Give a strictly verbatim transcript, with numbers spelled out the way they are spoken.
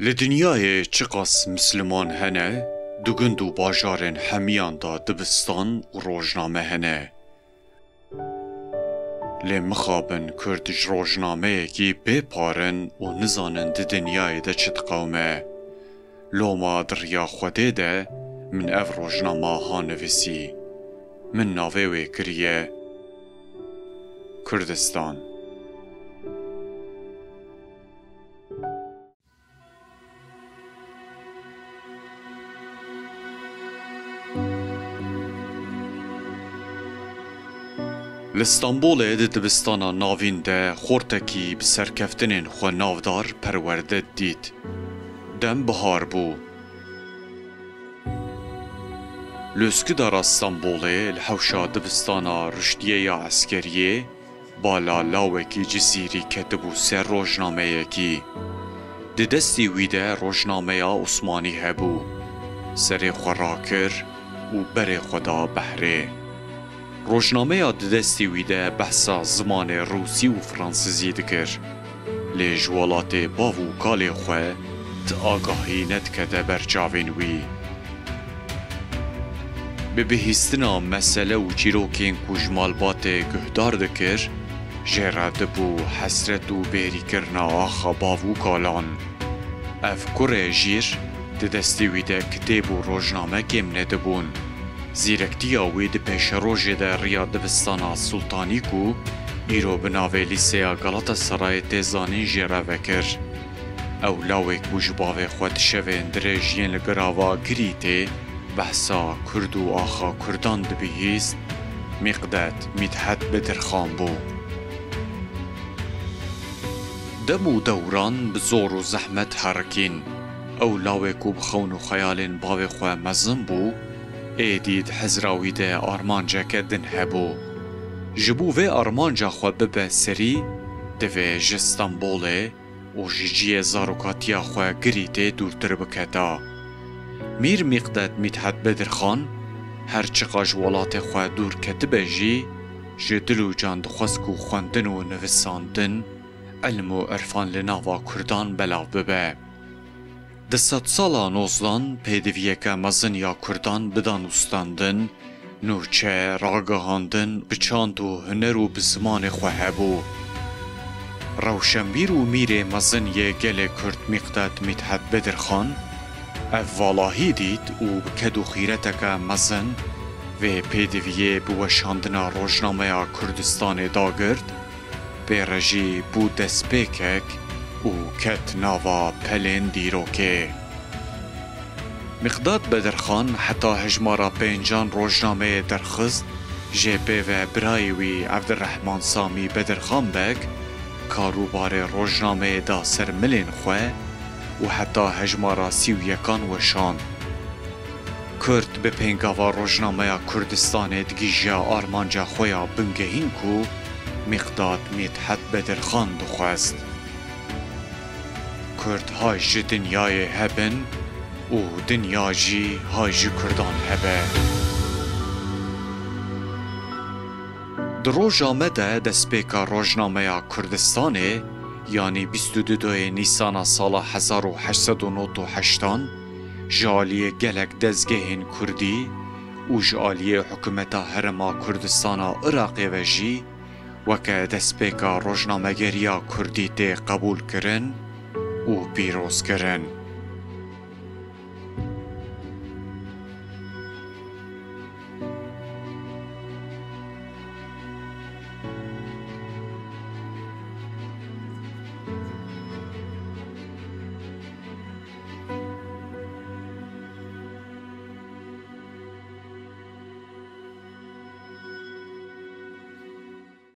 Li dinyayê çiqas misliman hene, di gund û bajarên hemiyan de dibistan û rojname hene. Lê mixabin Kurd ji rojnameyekî bê par in û nizanin di dinyayê de çi diqewime. Loma di riya Xwedê de min ev rojnama ha nivîsî. Min navê wê kiriye Kurdistan. Li Stenbolê di dibistana navîn de xortekî bi serkeftinên xwe navdar perwerde dît. Dem bihar bû. Li Üsküdara Stenbolê li hewşa dibistana Ruştiye ya Eskeriyê bala lawekî Cizîrî ketibû ser rojnameyekî. Di destî wî de rojnameya Osmanî hebû. Serê xwe rakir û berê xwe da behrê. Rojnameya di destî wî de behsa zimanê rûsî û fransizî dikir. Lê ji welatê bav û kalê xwe ti agahî nedikete ber çavên wî. Bi bihîstina mesele û çîrokên ku ji malbatê guhdar dikir, jê re dibû hesret û bêrîkirina axa bav û kalan. Ev kurê jîr di destê wî de kitêb û rojname kêm nedibûn. Zîrektiya wî di pêşerojê de riya dibistana Sultanî ku îro bi navê Lîseya Galatasarayê tê zanîn jê re vekir. Ew lawê ku ji bavê xwe di şevên dirêj yên li girava Girîtê behsa Kurd û axa Kurdan dibihîst, Mîqdet Mîthet Bedirxan bû. Dem û dewran bi zor û zehmet herikîn. Ew lawê ku bi xewn û xeyalên bavê xwe mezin bû, êdî di hizra wî de armanceke din hebû. Ji bo vê armanca xwe bibe serî, divê ji Stenbolê û ji cihê zarokatiya xwe Girîtê dûrtir biketa. Mîr Mîqdet Mîthet Bedirxan her çiqa ji welatê xwe dûr ketibe jî, ji dil û can dixwest ku xwendin û nivisandin, ilm û irfan li nava Kurdan belav bibe. Di sedsala nozdan pêdiviyeke mezin ya Kurdan bi danûstandin, nûçe, ragihandin, bi çand û huner û bi zimanê xwe hebû. Rewşenbîr û mîrê mezin yê gelê Kurd Mîqdet Mîthet Bedirxan ev valahî dît û bi ked û xîreteke mezin vê pêdiviyê bi weşandina rojnameya Kurdistanê dagirt, pê re jî bû destpêkek û ket nava pelên dîrokê. Mîqdad Bedirxan heta hejmara pêncan rojnameyê derxist, jê pê ve birayê wî Evdirehman Samî Bedirxan Beg karûbarê rojnameyê da ser milên xwe û heta hejmara sî û yekan weşand. Kurd bi pêngava rojnameya Kurdistanê digihîje armanca xwe ya bingehîn ku Mîqdad Mîthet Bedirxan dixwest. Kurd hay ji dinyayê hebin û dinya jî hay ji Kurdan hebe. Di roja me de destpêka rojnameya Kurdistanê, yanî bîst û du doyê Nîsana sala hezar û heşt sed û nod û heştan, ji aliyê gelek dezgehên kurdî û ji aliyê hikûmeta Herêma Kurdistana Iraqê ve jî weke destpêka rojnamegeriya kurdî tê qebûlkirin û pîrozkirin.